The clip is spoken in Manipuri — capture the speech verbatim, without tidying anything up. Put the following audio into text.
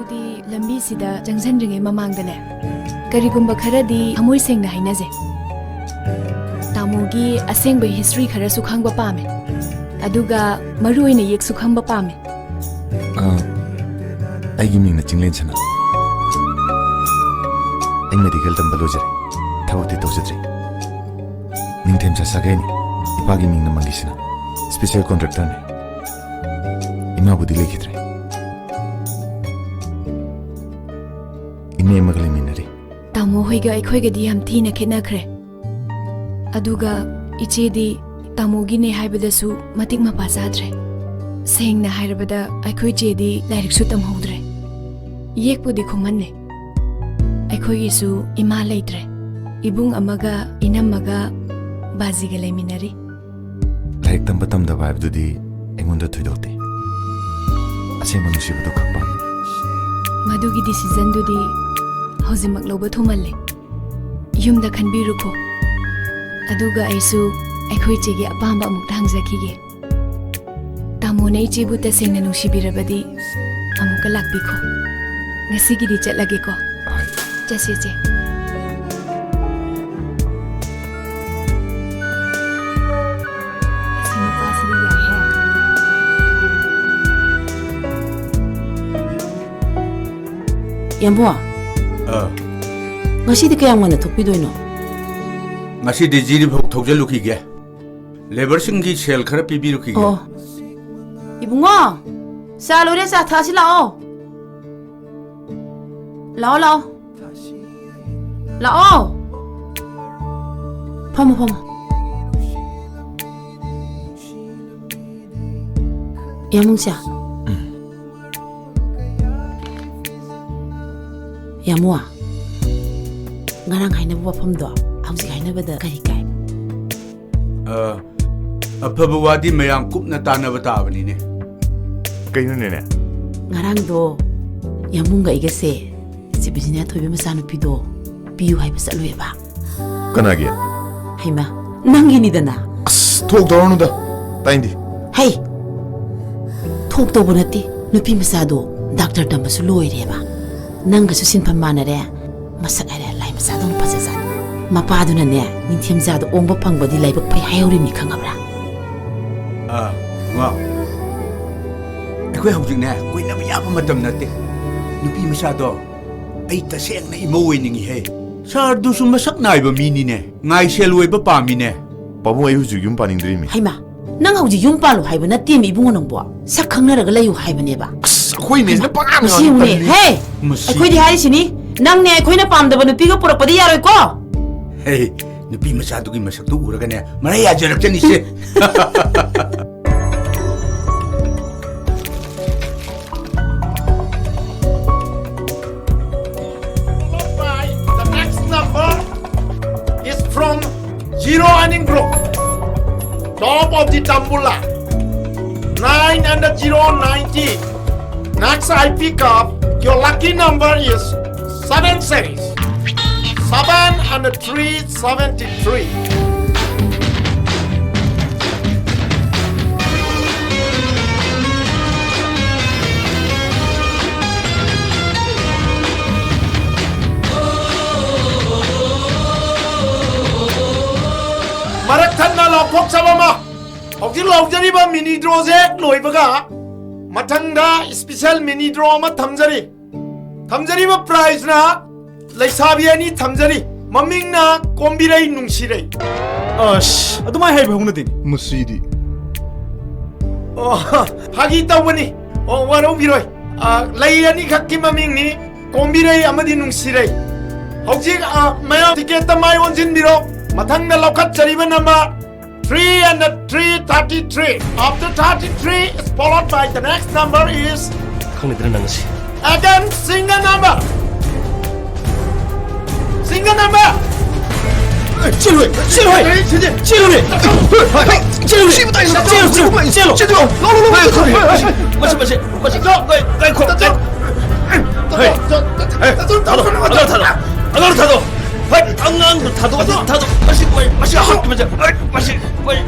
ꯇꯤ ꯂꯝꯕꯤꯁꯤꯗ ꯆꯪꯁꯤꯟꯗ꯭ꯔꯤꯉꯩ ꯃꯃꯥꯡꯗꯅꯦ, ꯀꯔꯤꯒꯨꯝꯕ ꯈꯔꯗꯤ ꯊꯃꯣꯏ ꯁꯦꯡꯅ ꯍꯥꯏꯅꯁꯦ꯫ ꯇꯥꯃꯣꯒꯤ ꯑꯁꯦꯡꯕ ꯍꯤꯁꯇ꯭ꯔꯤ ꯈꯔꯁꯨ ꯈꯪꯕ ꯄꯥꯝꯃꯦ, ꯑꯗꯨꯒ ꯃꯔꯨ ꯑꯣꯏꯅ ꯌꯦꯛꯁꯨ ꯈꯪꯕ ꯄꯥꯝꯃꯦ꯫ ꯑꯥ, ꯑꯩꯒꯤ ꯃꯤꯡꯅ ꯆꯤꯡꯂꯦꯟ ꯁꯅꯥ꯫ ꯑꯩ ꯃꯦꯗꯤꯀꯦꯜ ꯇꯝꯕ ꯂꯣꯏꯖꯔꯦ꯫ ꯊꯕꯛꯇꯤ ꯇꯧꯖꯗ꯭ꯔꯤ꯫ ꯅꯤꯡꯊꯦꯝꯆꯥ ꯁꯥꯒꯩꯅꯤ꯫ ꯏꯄꯥꯒꯤ ꯃꯤꯡꯅ ꯃꯪꯒꯤꯁꯅꯥ꯫ ꯁ꯭ꯄꯦꯁꯤꯌꯦꯜ ꯀꯣꯟꯇ꯭ꯔꯦꯛꯇꯔꯅꯤ꯫ ꯏꯃꯥꯕꯨꯗꯤ ꯂꯩꯈꯤꯗ꯭ꯔꯦ꯫ ꯏꯅꯦ ꯑꯃꯒ ꯂꯩꯃꯤꯟꯅꯔꯤ꯫ ꯇꯥꯃꯣ ꯍꯣꯏꯒ ꯑꯩꯈꯣꯏꯒꯗꯤ ꯌꯥꯝ ꯊꯤꯅ ꯈꯦꯠꯅꯈ꯭ꯔꯦ꯫ ꯑꯗꯨꯒ ꯏꯆꯦꯗꯤ ꯇꯥꯃꯣꯒꯤꯅꯦ ꯍꯥꯏꯕꯗꯁꯨ ꯃꯇꯤꯛ ꯃꯄꯥ ꯆꯥꯗ꯭ꯔꯦ꯫ ꯁꯦꯡꯅ ꯍꯥꯏꯔꯕꯗ, ꯑꯩꯈꯣꯏ ꯆꯦꯗꯤ ꯂꯥꯏꯔꯤꯛꯁꯨ ꯇꯝꯍꯧꯗ꯭ꯔꯦ꯫ ꯌꯦꯛꯄꯨꯗꯤ ꯈꯨꯝꯍꯟꯅꯦ꯫ ꯑꯩꯈꯣꯏꯒꯤꯁꯨ ꯏꯃꯥ ꯂꯩꯇ꯭ꯔꯦ꯫ ꯏꯕꯨꯡ ꯑꯃꯒ ꯏꯅꯝꯃꯒ ꯕꯥꯖꯤꯒ ꯂꯩꯃꯤꯟꯅꯔꯤ꯫ ꯂꯥꯏꯔꯤꯛ ꯇꯝꯕ ꯇꯝꯗꯕ ꯍꯥꯏꯕꯗꯨꯗꯤ ꯑꯩꯉꯣꯟꯗ ꯊꯣꯏꯗꯣꯛꯇꯦ꯫ ꯑꯁꯦꯡꯕ ꯅꯨꯡꯁꯤꯕꯗꯣ ꯈꯛ ꯄꯥꯝꯃꯤ꯫ ꯃꯗꯨꯒꯤ ꯗꯤꯁꯤꯖꯟꯗꯨꯗꯤ ꯍꯧꯖꯤꯛꯃꯛ ꯂꯧꯕ ꯊꯨꯃꯜꯂꯦ꯫ ꯌꯨꯝꯗ ꯈꯟꯕꯤꯔꯨꯀꯣ꯫ ꯑꯗꯨꯒ ꯑꯩꯁꯨ ꯑꯩꯈꯣꯏ ꯆꯦꯒꯤ ꯑꯄꯥꯝꯕ ꯑꯃꯨꯛꯇ ꯍꯪꯖꯈꯤꯒꯦ꯫ ꯇꯥꯃꯣꯅ ꯏꯆꯦꯕꯨ ꯇꯁꯦꯡꯅ ꯅꯨꯡꯁꯤꯕꯤꯔꯕꯗꯤ ꯑꯃꯨꯛꯀ ꯂꯥꯛꯄꯤꯈꯣ꯫ ꯉꯁꯤꯒꯤꯗꯤ ꯆꯠꯂꯒꯦꯀꯣ꯫ ꯍꯣꯏ꯫ ꯆꯠꯁꯦ, ꯆꯦ꯫ ꯑꯁꯤ ꯅꯨꯄꯥꯁꯤꯗꯤ ꯌꯥꯏꯍꯦ꯫ ꯌꯥꯝꯕꯨꯡ, ꯑꯥ꯫ ꯉꯁꯤꯗꯤ ꯀꯌꯥꯝ ꯉꯟꯅ ꯊꯣꯛꯄꯤꯗꯣꯏꯅꯣ? ꯉꯁꯤꯗꯤ ꯖꯤꯔꯤꯕꯥꯎ ꯊꯧꯖꯜꯂꯨꯈꯤꯒꯦ꯫ ꯂꯦꯕꯔꯁꯤꯡꯒꯤ ꯁꯦꯜ ꯈꯔ ꯄꯤꯕꯤꯔꯨꯈꯤꯒꯦ꯫ ꯑꯣ꯫ ꯏꯕꯨꯡꯉꯣ, ꯆꯥ ꯂꯣꯏꯔꯦ, ꯆꯥ ꯊꯛꯑꯁꯤ ꯂꯥꯛꯑꯣ꯫ ꯂꯥꯛꯑꯣ, ꯂꯥꯛꯑꯣ꯫ ꯂꯥꯛꯑꯣ꯫ ꯐꯝꯃꯣ, ꯐꯝꯃꯣ꯫ ꯌꯥꯃꯨꯡꯁꯦ꯫ ꯎꯝ꯫ ꯌꯥꯃꯨ, ꯉꯔꯥꯡ ꯍꯥꯏꯅꯕ ꯋꯥꯐꯝꯗꯣ ꯍꯧꯖꯤꯛ ꯍꯥꯏꯅꯕꯗ ꯀꯔꯤ ꯀꯥꯏ? ꯑ, ꯑꯐꯕ ꯋꯥꯗꯤ ꯃꯌꯥꯝ ꯀꯨꯞꯅ ꯇꯥꯟꯅꯕ ꯇꯥꯕꯅꯤꯅꯦ꯫ ꯀꯩꯅꯣꯅꯦꯅꯦ? ꯉꯔꯥꯡꯗꯣ ꯌꯥꯃꯨꯡꯒ ꯑꯩꯒꯁꯦ ꯁꯤ ꯕꯤꯖꯤꯅꯥ ꯊꯣꯏꯕꯤ ꯃꯆꯥꯅꯨꯄꯤꯗꯣ ꯄꯤꯌꯨ ꯍꯥꯏꯕ ꯆꯠꯂꯨꯏꯕ꯫ ꯀꯅꯥꯒꯤ? ꯍꯩꯃꯥ, ꯅꯪꯒꯤꯅꯤꯗꯅ꯫ ꯑꯁ, ꯊꯣꯛ ꯇꯧꯔꯅꯨꯗ, ꯇꯥꯏꯟꯗꯤ꯫ ꯍꯩ! ꯊꯣꯛ ꯇꯧꯕ ꯅꯠꯇꯦ, ꯅꯨꯄꯤ ꯃꯆꯥꯗꯣ ꯗꯥꯛꯇꯔ ꯇꯝꯕꯁꯨ ꯂꯣꯏꯔꯦꯕ꯫ ꯅꯪꯒꯁꯨ ꯁꯤꯟꯐꯝ ꯃꯥꯟꯅꯔꯦ꯫ ꯃꯁꯛ ꯍꯥꯏꯔꯦ ꯂꯥꯏ ꯃꯆꯥꯗꯧꯅ ꯐꯖꯖꯥꯠꯅꯤ꯫ ꯃꯄꯥꯗꯨꯅꯅꯦ ꯅꯤꯡꯊꯦꯝꯖꯥꯗ ꯑꯣꯡꯕ ꯐꯪꯕꯗꯤ ꯂꯥꯏꯕꯛ ꯐꯩ ꯍꯥꯏꯍꯧꯔꯤꯕꯅꯤ, ꯈꯪꯉꯕ꯭ꯔꯥ? ꯑꯥ, ꯉꯥꯎ꯫ ꯑꯩꯈꯣꯏ ꯍꯧꯖꯤꯛꯅꯦ ꯀꯣꯏꯅꯕ ꯌꯥꯕ ꯃꯇꯝ ꯅꯠꯇꯦ꯫ ꯅꯨꯄꯤ ꯃꯆꯥꯗꯣ ꯑꯩ ꯇꯁꯦꯡꯅ ꯏꯃꯧ ꯑꯣꯏꯅꯤꯡꯉꯤꯍꯦ꯫ ꯁꯥꯔꯗꯨꯁꯨ ꯃꯁꯛ ꯅꯥꯏꯕ ꯃꯤꯅꯤꯅꯦ꯫ ꯉꯥꯏꯁꯦꯜ ꯑꯣꯏꯕ ꯄꯥꯝꯃꯤꯅꯦ꯫ ꯄꯥꯕꯨꯡ, ꯑꯩ ꯍꯧꯖꯤꯛ ꯌꯨꯝ ꯄꯥꯅꯤꯡꯗ꯭ꯔꯤꯃꯤ꯫ ꯍꯩꯃꯥ, ꯅꯪ ꯍꯧꯖꯤꯛ ꯌꯨꯝ ꯄꯥꯜꯂꯨ ꯍꯥꯏꯕ ꯅꯠꯇꯦꯃꯤ ꯏꯕꯨꯡꯉꯣ ꯅꯪꯕꯣ꯫ ꯁꯛ ꯈꯪꯅꯔꯒ ꯂꯩꯌꯨ ꯍꯥꯏꯕꯅꯦꯕ꯫ ꯑꯁ, ꯑꯩꯈꯣꯏ ꯃꯦꯝꯅ ꯄꯉꯥꯡ ꯃꯁꯤ ꯉꯥꯡꯉꯤ ꯌꯦꯡꯉꯨꯅꯦ꯫ ꯇꯜꯂꯤ꯫ ꯍꯦ! ꯃꯁꯤ ꯑꯩꯈꯣꯏꯗꯤ ꯍꯥꯏꯔꯤꯁꯤꯅꯤ, ꯅꯪꯅꯦ ꯑꯩꯈꯣꯏꯅ ꯄꯥꯝꯗꯕ ꯅꯨꯄꯤꯒ ꯄꯨꯔꯛꯄꯗꯤ ꯌꯥꯔꯣꯏꯀꯣ꯫ ꯍꯦ, ꯅꯨꯄꯤ ꯃꯆꯥꯗꯨꯒꯤ ꯃꯁꯛꯇꯨ ꯎꯔꯒꯅꯦ ꯃꯔꯩ ꯌꯥꯖꯔꯛꯆꯅꯤꯁꯦ꯫ Followed by the next number is from Zero Earning Group. Top of the tambula. Nine and the zero, nineteen. Next I pick up, your lucky number is seven series. Seven and the three, seventy-three. ꯃꯔꯛ ꯊꯠꯅ ꯂꯥꯎꯊꯣꯛꯆꯕ ꯑꯃ, ꯍꯧꯖꯤꯛ ꯂꯥꯎꯖꯔꯤꯕ mini draw ꯁꯦ ꯂꯣꯏꯕꯒ ꯃꯊꯪꯗ special mini draw ꯑꯃ ꯊꯝꯖꯔꯤ꯫ ꯊꯝꯖꯔꯤꯕ prize ꯅ ꯂꯩꯁꯥꯕꯤ ꯑꯅꯤ ꯊꯝꯖꯔꯤ꯫ ꯃꯃꯤꯡꯅ ꯀꯣꯝꯕꯤꯔꯩ ꯅꯨꯡꯁꯤꯔꯩ꯫ ꯑꯁ, ꯑꯗꯨꯃꯥꯏꯅ ꯍꯥꯏꯕ ꯍꯧꯅꯗꯦꯅꯦ꯫ ꯃꯁꯤꯗꯤ꯫ ꯑꯣ, ꯐꯥꯒꯤ ꯇꯧꯕꯅꯤ꯫ ꯑꯣ, ꯋꯥꯔꯧꯕꯤꯔꯣꯏ꯫ ꯑ, ꯂꯩ ꯑꯅꯤꯈꯛꯀꯤ ꯃꯃꯤꯡꯅꯤ, ꯀꯣꯝꯕꯤꯔꯩ ꯑꯃꯗꯤ ꯅꯨꯡꯁꯤꯔꯩ꯫ ꯍꯧꯖꯤꯛ, ꯑ, ꯃꯌꯥꯝ ticket ꯇ ꯃꯥꯏ ꯑꯣꯟꯁꯤꯟꯕꯤꯔꯣ꯫ ꯃꯊꯪꯗ ꯂꯧꯈꯠꯆꯔꯤꯕ number three and the three, thirty-three. After thirty-three is followed by the next number is ꯈꯪꯗ꯭ꯔꯦ ꯅꯪ ꯑꯁꯤ꯫ Again, single number. Single number. ꯆꯦꯜꯂꯨꯍꯦ, ꯆꯦꯜꯂꯨꯍꯦ, ꯆꯦꯜꯂꯨꯍꯦ, ꯆꯦꯜꯂꯨꯍꯦ, ꯆꯦꯜꯂꯨ, ꯆꯦꯜꯂꯨ, ꯆꯦꯜꯂꯨ꯫ ꯃꯁꯤ, ꯃꯁꯤ, ꯃꯁꯤ, ꯉꯥꯏꯈꯣ, ꯉꯥꯏꯈꯣ꯫ ꯍꯦ, ꯍꯦ, ꯊꯥꯗꯣꯛ, ꯑꯉꯥꯡ ꯊꯥꯗꯣꯛ, ꯑꯉꯥꯡ ꯊꯥꯗꯣꯛ꯫ ꯍꯦ, ꯑꯉꯥꯡꯗꯣ ꯊꯥꯗꯣꯛ꯫ ꯃꯁꯤ, ꯃꯁꯤ, ꯃꯁꯤ ꯍꯥꯠꯈꯤꯕꯁꯦ, ꯃꯁꯤ, ꯃꯁꯤ꯫